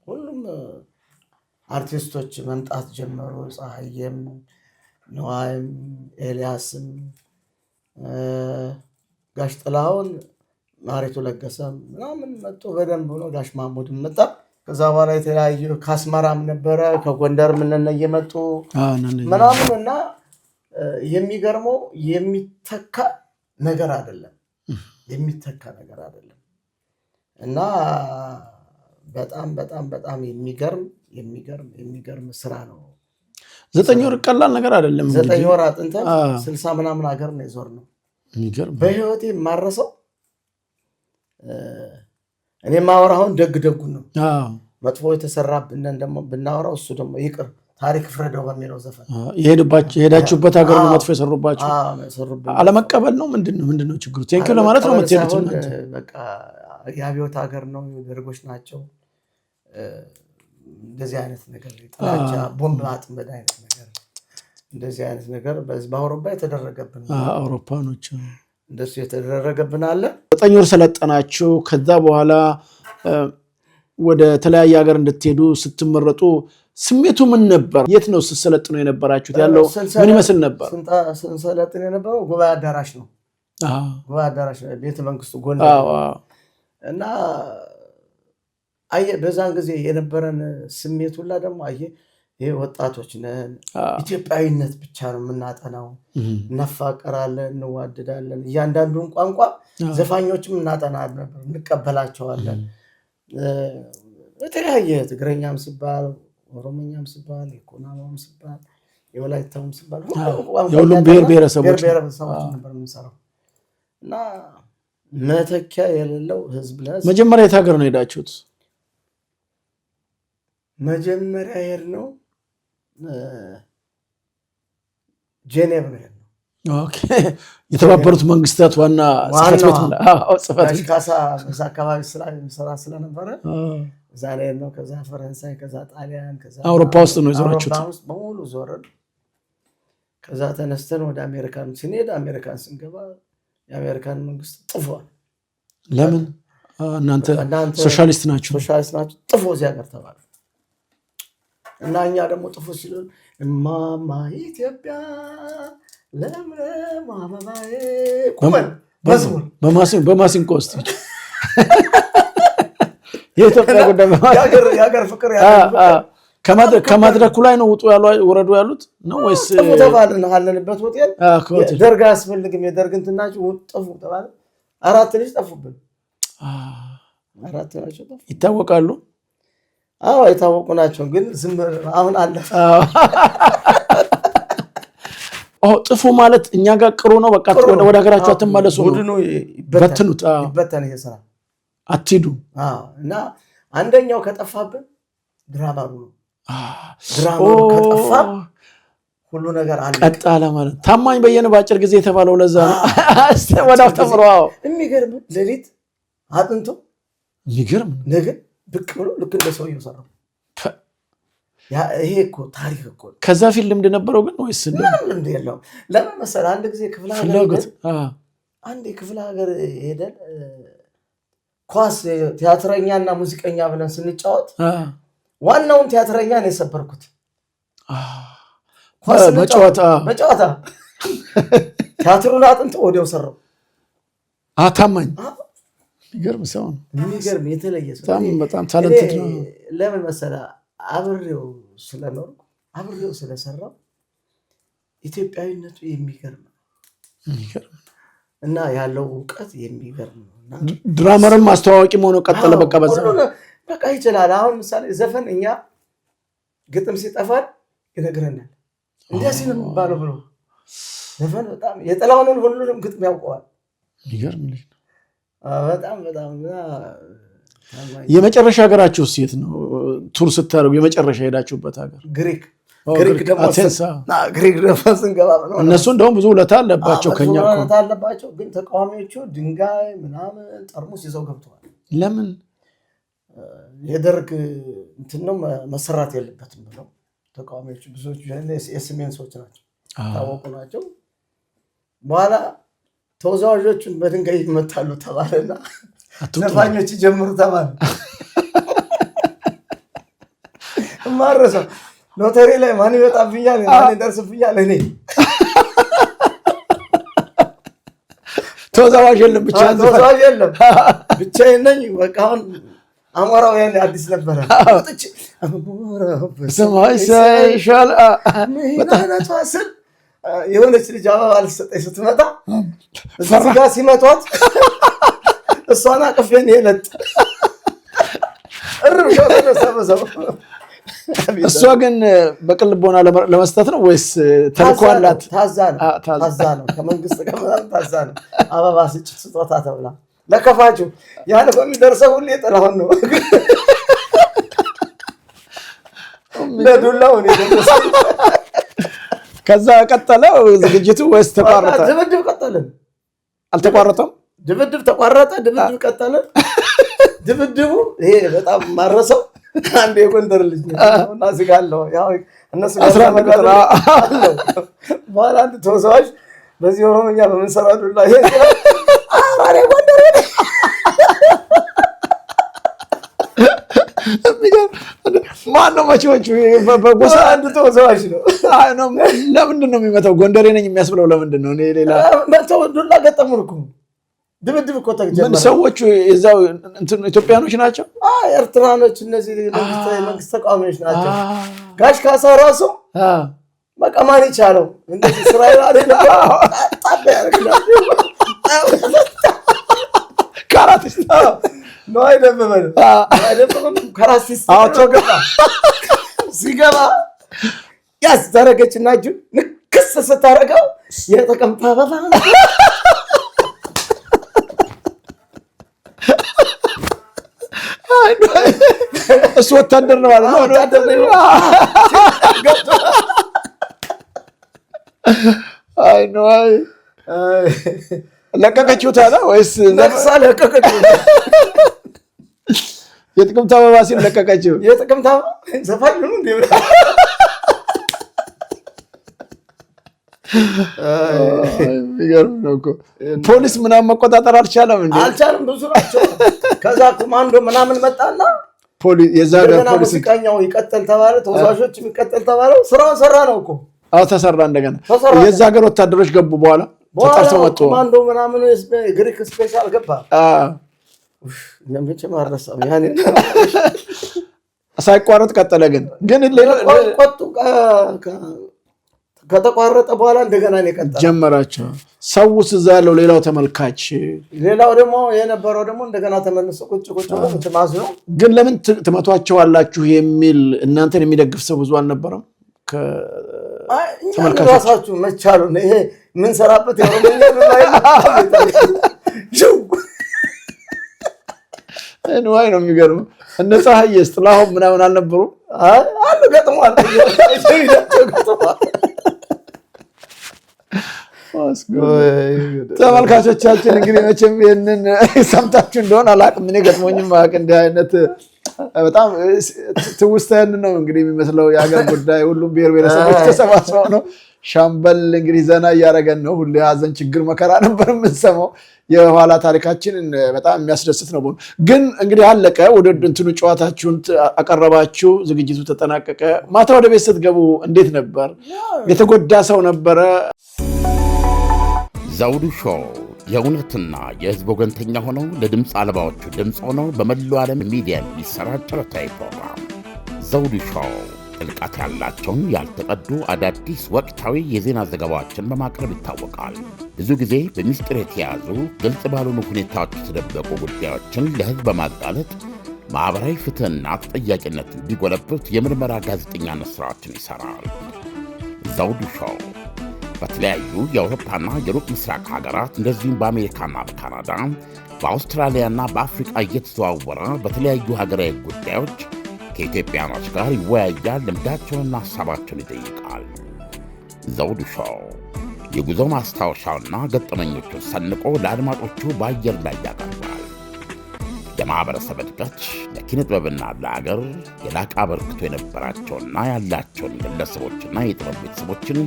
B: ሁሉም አርቲስቶች መምጣት ጀመሩ። ፀሐዬም፣ ነዋይም፣ ኤልያስም፣ ጋሽ ጥላሁን፣ ማሪቱ ለገሰም ምናምን መጡ። በደንብ ሆኖ ጋሽ ማሙድም መጣ። ከዛ በኋላ የተለያዩ ከአስመራም ነበረ፣ ከጎንደር ምንነ እየመጡ ምናምን። እና የሚገርመው የሚተካ ነገር አይደለም፣ የሚተካ ነገር አይደለም። እና በጣም በጣም በጣም የሚገርም የሚገርም የሚገርም ስራ ነው።
C: 9 ወር ቀላል ነገር አይደለም።
B: 9 ወር አጥንተን 60 ምናምን ሀገር ነው የዞርነው። በህይወቴ የማረሰው እኔ የማወራውን ደግ ደጉን ነው። መጥፎ የተሰራብንን ደግሞ ብናወራው እሱ ደግሞ ይቅር ታሪክ ፍረደው በሚለው ዘፈን።
C: የሄዳችሁበት ሀገር ነው መጥፎ የሰሩባችሁ። አለመቀበል ነው፣ ምንድን ነው ምንድን ነው ችግሩ? Thank you ለማለት ነው የምትሄዱት።
B: በቃ የአብዮት ሀገር ነው፣ ደርጎች ናቸው። እንደዚህ አይነት ነገር፣ ጥላቻ፣ ቦምብ ማጥመድ አይነት ነገር፣ እንደዚህ አይነት ነገር በአውሮፓ የተደረገብን
C: አውሮፓኖች
B: እንደሱ የተደረገብን አለ።
C: 9 ወር ሰለጠናችሁ። ከዛ በኋላ ወደ ተለያየ ሀገር እንድትሄዱ ስትመረጡ ስሜቱ ምን ነበር? የት ነው ስትሰለጥኑ የነበራችሁት? ያለው ምን ይመስል ነበር?
B: ስንሰለጥን የነበረው ጉባኤ አዳራሽ ነው። ጉባኤ አዳራሽ ቤተ መንግስቱ ጎን። እና አየህ በዛን ጊዜ የነበረን ስሜት ሁላ ደግሞ አየህ ይሄ ወጣቶች ነን፣ ኢትዮጵያዊነት ብቻ ነው የምናጠናው። እናፋቀራለን፣ እንዋደዳለን። እያንዳንዱን ቋንቋ ዘፋኞችም እናጠና ነበር፣ እንቀበላቸዋለን። በተለያየ ትግረኛም ሲባል፣ ኦሮሞኛም ሲባል፣ የኩናማም ሲባል፣ የወላይታውም ሲባል
C: የሁሉም ብሔር ብሔረሰቦች
B: ብሔረሰቦች ነበር የምንሰራው። እና መተኪያ የሌለው ህዝብ ለህዝብ።
C: መጀመሪያ የት ሀገር ነው የሄዳችሁት?
B: መጀመሪያ የሄድነው ጄኔቭ ነው የሄድነው።
C: የተባበሩት መንግስታት ዋና ጽሕፈት ቤት።
B: ካሳ እዛ አካባቢ ስራ ስለነበረ እዛ ላይ ነው። ከዛ ፈረንሳይ፣ ከዛ ጣሊያን፣ ከዛ
C: አውሮፓ ውስጥ ነው የዞራችሁት?
B: አውሮፓ ውስጥ በሙሉ ዞርን። ከዛ ተነስተን ወደ አሜሪካን ስንሄድ፣ አሜሪካን ስንገባ የአሜሪካን መንግስት ጥፏል።
C: ለምን? እናንተ ሶሻሊስት ናችሁ፣
B: ሶሻሊስት ናችሁ፣ ጥፉ እዚህ ሀገር ተባለ። እና እኛ ደግሞ ጥፉ ሲሉ እማማ ኢትዮጵያ ለምለም አበባዬ ቁመን መዝሙር
C: በማሲንቆ ውስጥ የኢትዮጵያ ጉዳይ
B: የሀገር ፍቅር።
C: ከመድረኩ ላይ ነው ውጡ ውረዱ ያሉት ነው ወይስ?
B: ጥፉ ተባልን። አለንበት ሆቴል ደርግ አያስፈልግም፣ የደርግ እንትን ናችሁ፣ ጥፉ ተባለ። አራት ልጅ ጠፉብን። አራት ናቸው ጠፉ።
C: ይታወቃሉ?
B: አዎ የታወቁ ናቸው። ግን ዝም አሁን አለፈ።
C: ጥፉ ማለት እኛ ጋር ቅሩ ነው። በቃ ወደ ሀገራችሁ አትመለሱ ነው።
B: ቡድኑ
C: በትኑት፣
B: ይበተን፣ ይሄ ስራ
C: አትሂዱ።
B: እና አንደኛው ከጠፋብን drummer ኡ ነው። Drummer ኡ ከጠፋ ሁሉ ነገር አለ።
C: ቀጣለ ማለት ታማኝ በየነ በአጭር ጊዜ የተባለው ለዛ ነው። ወዲያው ተምሮ
B: የሚገርም ሌሊት አጥንቶ
C: የሚገርም
B: ነገር ብቅ ብሎ ልክ እንደ ሰውየው ሰራው። ይሄ እኮ ታሪክ እኮ።
C: ከዛ ፊት ልምድ ነበረው ግን ወይስ
B: ምንም ልምድ የለውም? ለምን መሰለህ፣ አንድ ጊዜ ክፍለ ሀገር አንድ የክፍለ ሀገር ሄደን ኳስ ቲያትረኛና ሙዚቀኛ ብለን ስንጫወት ዋናውን ቲያትረኛ ነው የሰበርኩት። በጨዋታ ቲያትሩን አጥንቶ ወዲያው ሰራው።
C: ታማኝ የሚገርም ሰው ነው።
B: የሚገርም የተለየ ሰው፣
C: በጣም talented ነው።
B: ለምን መሰለህ፣ አብሬው ስለኖርኩ አብሬው ስለሰራው ኢትዮጵያዊነቱ የሚገርም ነው እና ያለው እውቀት የሚገርም ነው።
C: drummer ም አስተዋዋቂም ሆኖ ቀጠለ። በቃ በዛ
B: በቃ ይችላል። አሁን ምሳሌ ዘፈን እኛ ግጥም ሲጠፋን ይነግረናል። እንደዚህ ነው የሚባለው ብሎ ዘፈን በጣም የጥላሁንን ሁሉንም ግጥም ያውቀዋል።
C: የሚገርም ልጅ ነው።
B: በጣም በጣም።
C: የመጨረሻ ሀገራችሁ የት ነው? Tour ስታደርጉ የመጨረሻ ሄዳችሁበት ሀገር?
B: ግሪክ። ግሪክ ደግሞ ስንገባ
C: እነሱ እንደውም ብዙ ውለታ አለባቸው፣ ከኛ
B: ውለታ አለባቸው። ግን ተቃዋሚዎቹ ድንጋይ ምናምን ጠርሙስ ይዘው ገብተዋል።
C: ለምን?
B: የደርግ እንትን ነው መሰራት የለበትም ብለው ተቃዋሚዎቹ ብዙዎቹ የሰሜን ሰዎች ናቸው፣ ታወቁ ናቸው። በኋላ ተወዛዋዦቹን በድንጋይ ይመታሉ ተባለና ዘፋኞች ጀምሩ ተባለ። ማረሰው ሎተሪ ላይ ማን ይወጣብኛል፣ ማን ይደርስብኛል? እኔ
C: ተወዛዋዥ የለም፣ ብቻ
B: ተወዛዋዥ የለም፣ ብቻዬን ነኝ። በቃ አሁን አሞራው ያኔ አዲስ ነበረ። ስል የሆነች ልጅ አበባ ልትሰጠኝ ስትመጣ እዚህ ጋር ሲመቷት እሷን አቅፌን የለጥ እርም።
C: እሷ ግን በቅን ልቦና ለመስጠት ነው ወይስ ተልእኮ አላት?
B: ታዛ ነው፣ ከመንግስት ከምናምን ታዛ ነው። አበባ ስጭ ስጦታ ተብላ ለከፋችሁ ያን የሚደርሰው ሁሌ ጥላሁን ነው። ለዱላው
C: ከዛ ቀጠለው ዝግጅቱ ወይስ ተቋረጠ?
B: ድብድብ ቀጠልን።
C: አልተቋረጠም።
B: ድብድብ ተቋረጠ። ድብድብ ቀጠለ። ድብድቡ ይሄ በጣም ማረሰው አንድ የጎንደር ልጅ ነው እና እዚህ ጋር አለው ያው እነሱ አለው። በኋላ አንድ ተወዛዋዥ በዚህ ኦሮሞኛ በምንሰራ ዱላ ይሄ አራሬ ጎንደር
C: ማነው መቼዎቹ በጎሳ
B: አንድ ተወዛዋዥ ነው።
C: ለምንድን ነው የሚመታው? ጎንደሬ ነኝ የሚያስብለው ለምንድን ነው? እኔ ሌላ
B: መተው ዱላ ገጠሙን እኮ ድብድብ እኮ ተጀመረ።
C: ሰዎቹ የዛው ኢትዮጵያኖች ናቸው፣
B: ኤርትራኖች፣ እነዚህ መንግስት ተቃዋሚዎች ናቸው። ጋሽ ካሳ ራሱ በቃ ማን ይቻለው እንደዚህ እስራኤል ጣብ ያደርግላል።
C: ካራቲስት
B: ነው አይደበበ ገባ ሲገባ ያዝ ዘረገችና እጁን ንክስ ስታደርገው የጥቅምት አበባ
C: እሱ ወታደር ነው ማለት ነው። አይ ነው አይ ለቀቀችው ታዲያ ወይስ
B: ነቅሳ ለቀቀችው?
C: የጥቅምት አበባ ሲል ለቀቀችው።
B: የጥቅምት አበባ ዘፋኝ ነው እንዴ?
C: የሚገርም ነው እኮ ፖሊስ ምናምን መቆጣጠር አልቻለም እንዴ?
B: አልቻለም። ብዙ ናቸው። ከዛ ኮማንዶ ምናምን መጣና
C: የዛ ጋር ፖሊስ
B: ሙዚቀኛው ይቀጥል ተባለ፣ ተወዛዦች ይቀጥል ተባለ። ስራውን ሰራ ነው እኮ።
C: አዎ ተሰራ። እንደገና የዛ ሀገር ወታደሮች ገቡ። በኋላ ተጠርተው መጡ።
B: ኮማንዶ ምናምን ግሪክ special ገባ። መቼም አልረሳም። ያኔ
C: ሳይቋረጥ ቀጠለ። ግን ግን
B: ቆጡ ከተቋረጠ በኋላ እንደገና ነው የቀጠለው።
C: ጀመራቸው። ሰውስ እዛ ያለው ሌላው ተመልካች
B: ሌላው ደግሞ የነበረው ደግሞ እንደገና ተመልሶ ቁጭ ቁጭ ብሎ ትማዝ ነው።
C: ግን ለምን ትመቷቸዋላችሁ የሚል እናንተን የሚደግፍ ሰው ብዙ አልነበረም።
B: ራሳችሁ መቻሉ ይሄ የምንሰራበት የኦሮሞኛ
C: ንዋይ ነው የሚገርመው። እነ ፀሐዬስ ጥላሁን ምናምን አልነበሩም?
B: አሉ ገጥሟል።
C: ተመልካቾቻችን እንግዲህ መቼም ይህንን ሰምታችሁ እንደሆነ አላውቅም። እኔ ገጥሞኝም አያውቅ እንዲህ አይነት በጣም ትውስታህን ነው እንግዲህ የሚመስለው የሀገር ጉዳይ። ሁሉም ብሔር ብሔረሰቦች ተሰባስበው ነው። ሻምበል እንግዲህ ዘና እያደረገን ነው። ሁሌ ሀዘን፣ ችግር፣ መከራ ነበር የምንሰማው። የኋላ ታሪካችንን በጣም የሚያስደስት ነው። ግን እንግዲህ አለቀ። ወደ እንትኑ ጨዋታችሁን አቀረባችሁ፣ ዝግጅቱ ተጠናቀቀ። ማታ ወደ ቤት ስትገቡ እንዴት ነበር? የተጎዳ ሰው ነበረ?
A: ዘውዱ ሾው የእውነትና የሕዝብ ወገንተኛ ሆነው ለድምፅ አልባዎቹ ድምፅ ሆነው በመላው ዓለም ሚዲያ የሚሰራጭ ዕለታዊ ፕሮግራም ዘውዱ ሾው ጥልቀት ያላቸውን ያልተቀዱ አዳዲስ ወቅታዊ የዜና ዘገባዎችን በማቅረብ ይታወቃል። ብዙ ጊዜ በሚስጥር የተያዙ ግልጽ ባልሆኑ ሁኔታዎች የተደበቁ ጉዳዮችን ለሕዝብ በማጋለጥ ማኅበራዊ ፍትሕና ተጠያቂነት እንዲጎለብት የምርመራ ጋዜጠኛነት ሥራዎችን ይሠራል። ዘውዱ ሾው በተለያዩ የአውሮፓና የሩቅ ምስራቅ ሀገራት እንደዚሁም በአሜሪካና በካናዳ፣ በአውስትራሊያና በአፍሪቃ እየተዘዋወረ በተለያዩ ሀገራዊ ጉዳዮች ከኢትዮጵያኖች ጋር ይወያያል። ልምዳቸውንና ሐሳባቸውን ይጠይቃል። ዘውዱ ሾው የጉዞ ማስታወሻውና ገጠመኞቹን ሰንቆ ለአድማጮቹ በአየር ላይ ያቀርባል። ለማኅበረሰብ እድገት፣ ለኪነ ጥበብና ለአገር የላቀ አበርክቶ የነበራቸውና ያላቸውን ግለሰቦችና የጥበብ ቤተሰቦችን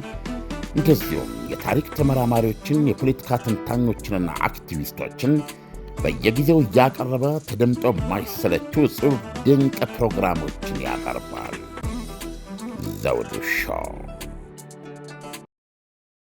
A: እንደዚሁም የታሪክ ተመራማሪዎችን፣ የፖለቲካ ተንታኞችንና አክቲቪስቶችን በየጊዜው እያቀረበ ተደምጦ የማይሰለቹ ጽሑፍ ድንቅ ፕሮግራሞችን ያቀርባል። ዘውዱ ሾው።